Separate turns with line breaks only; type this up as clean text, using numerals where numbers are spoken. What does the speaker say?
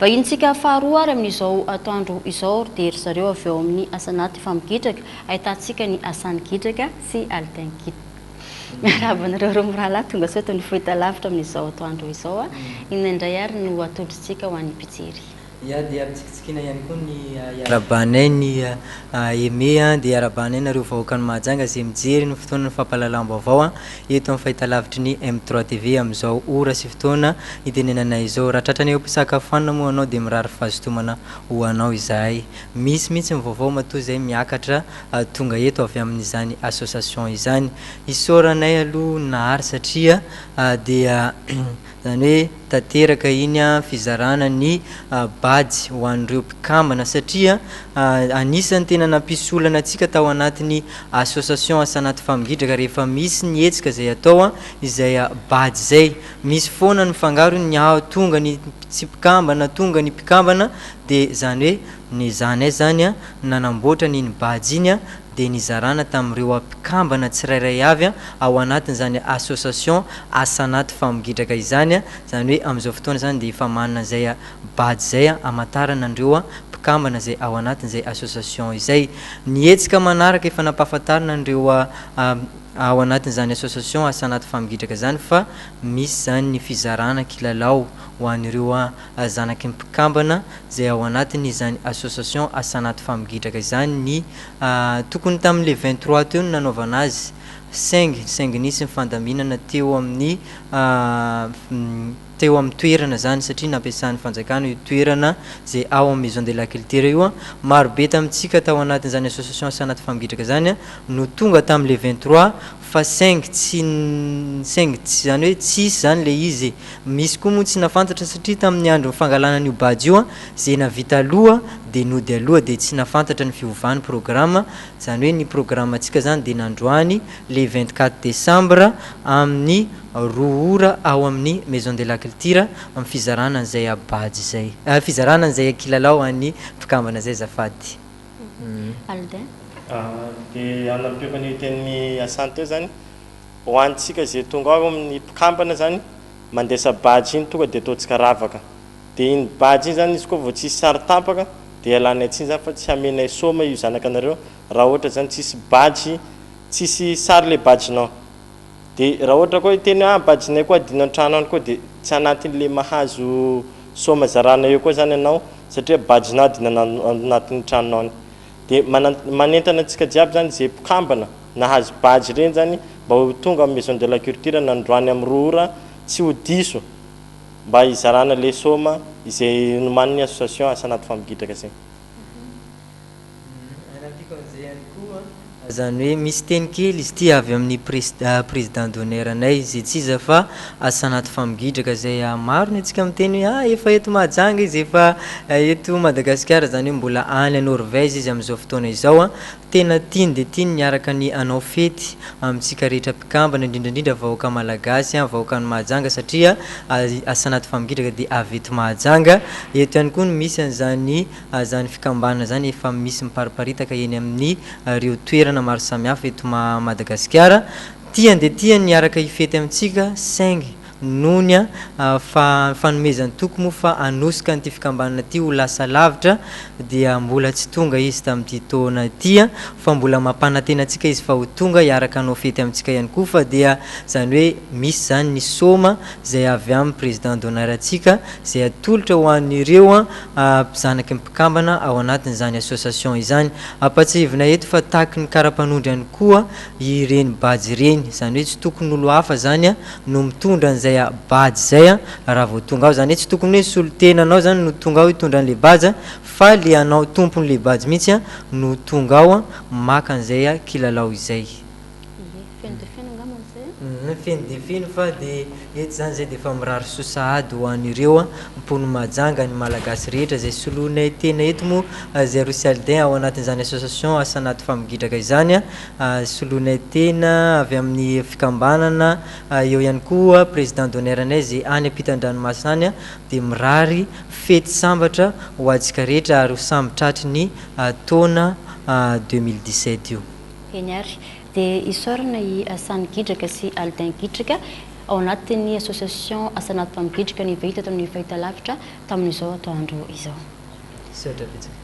Vahinintsika faharoa ary amin'izao atoandro izao dia ry zareo avy ao amin'ny Asanaty Famogidraka, ahitantsika ny Asany Gidraka sy Altin Gidraka. Miarahaba anareo roa mirahalahy tonga soa eto amin'ny fahitalavitra amin'izao atoandro izao. Inona indray ary no atolotritsika ho an'ny mpijery?
Ya dia ampitsikitsikiana ihany koa ny iarahabanay ny Aimé a, dia iarahabanay nareo vahoakan'i Mahajanga izay mijery ny fotoanan'ny fampahalalam-baovao eto amin'ny fahitalavitry ny M3 TV amin'izao ora sy fotoana itenenanay izao. Raha tratranay eo am-pisakafoanana moa anao dia mirary fahazotomana ho anao izahay. Misy mihitsy ny vaovao matoa izay miakatra tonga eto avy amin'izany association izany. Isaoranay aloha ny Nahary satria dia izany hoe tanteraka iny fizarana ny badge ho an'ireo mpikambana satria anisan'ny tena nampisy olana antsika tao anatin'ny association Asanaty Famingidraka rehefa misy ny hetsika izay atao izay badge izay misy foana ny mifangaro ny tonga ny tsy mpikambana tonga ny mpikambana dia izany hoe nezanay izany nanamboatra an'iny badge iny dia nizarana tamin'ireo mpikambana tsirairay avy ao anatin'izany association Asanaty Famogidraka izany, izany hoe amin'izao fotoana izany dia efa manana izay badge izay hamantarana an'ireo mpikambana izay ao anatin'izay association izay. Ny hetsika manaraka efa nampahafantarina an'ireo ao anatin'izany association Asanaty Famogidraka izany fa misy izany ny fizarana kilalao ho an'ireo zanaky ny mpikambana izay ao anatiny izany association Asanaty Famogidraka izany ny tokony tamin'ny le 23 teo no nanaovana azy saingy saingy nisy ny fandaminana teo amin'ny teo amin'ny toerana izany satria nampiasan'ny fanjakana io toerana izay ao amin'ny maison de la culture io. Maro be tamintsika tao anatin'izany association Asanaty Famogidraka izany no tonga tamin'ny le 23 fa saingy tsy saingy tsy izany hoe tsisy izany le izy e. Misy koa moa tsy nafantatra satria tamin'ny andron'ny fangalana an'io badge io izay navita aloha dia nody aloha dia tsy nafantatra ny fiovan'ny programme, izany hoe ny programme-ntsika izany dia nandroany le 24 décembre amin'ny 2 ora ao amin'ny maison de la culture amin'ny fizarana an'izay badge izay, fizarana an'izay kilalao an'ny mpikambana izay azafady.
Aldin.
Dia hanampiako an'io tenin'i Hassan teo izany, ho antsika izay tonga ao amin'ny mpikambana izany, mandesa badge iny tonga dia ataontsika ravaka. Dia iny badge iny izany izy koa vao tsisy sary tapaka dia ialanay tsiny izany fa tsy hamenay soma io zanakanareo raha ohatra izany tsisy badge, tsisy sary ilay badge-nao. Dia raha ohatra koa hiteny hoe ah badge-nay koa adino an-trano any koa dia tsy anatin'ilay mahazo soma zarana eo koa izany ianao satria badge-nao adino anatin'ny tranonao any. Dia manentana antsika jiaby izany izay mpikambana nahazo badge ireny izany mba ho tonga amin'ny maison de la culture nandroany amin'ny 2 ora tsy ho diso mba hizarana ilay soma izay nomanin'ny association Asanaty Famogidraka izay.
Hanampiako an'izay ihany koa, izany hoe misy teny kely izy ity avy amin'ny président d'honneur anay izay tsy iza fa Asanaty Famogidraka izay maro ny antsika miteny hoe ah efa eto Mahajanga izy, efa eto Madagasikara, izany hoe mbola any Norvège izy amin'izao fotoana izao. Tena tiany dia tiany ny hiaraka ny hanao fety amintsika rehetra mpikambana, indrindra indrindra vahoaka malagasy, vahoakan'i Mahajanga satria Asanaty Famogidraka dia avy eto Mahajanga. Eto ihany koa no misy an'izany izany fikambanana izany efa misy mipariparitaka eny amin'ny ireo toerana maro samihafa eto Madagasikara. Tiany dia tiany ny hiaraka hifety amintsika saingy nony fa fanomezan-toky moa fa hanosika an'ity fikambanana ity ho lasa lavitra dia mbola tsy tonga izy tamin'ity taona ity fa mbola mampanantena antsika izy fa ho tonga hiaraka hanao fety amintsika ihany koa fa dia izany hoe misy izany ny soma izay avy amin'ny président d'honneur antsika izay atolotra ho an'ireo zanaky ny mpikambana ao anatin'izany association izany. Ampatsiahivina eto fa tahaky ny kara-panondro ihany koa ireny badge ireny, izany hoe tsy tokony olo hafa izany no mitondra an'izay badge izay raha vao tonga ao, izany hoe tsy tokony hoe solontenanao izany no tonga ao hitondra an'ilay badge fa le anao tompon'ilay badge mihitsy no tonga ao maka an'izay kilalao izay.
Ie, feno dia feno angamba izay an?
Humm feno dia feno fa dia eto izany izay dia efa mirary soa sahady ho an'ireo mponin'i Mahajanga, ny Malagasy rehetra izay soloinay tena eto moa izay Rossy Aldin ao anatin'izany association Asanaty Famogidraka izany, soloinay tena avy amin'ny fikambanana, eo ihany koa président d'honneur anay izay any ampitan-dranomasina any dia mirary fety sambatra ho antsika rehetra ary ho samy tratry ny taona 2017 io.
Eny ary. Dia isaorana i Hassan Gidraka sy Aldin Gidraka. ao anatin'ny association Asanaty Mpampigitrika ny vahiny teto amin'ny fahitalavitra tamin'izao atoandro izao.
Misaotra betsaka.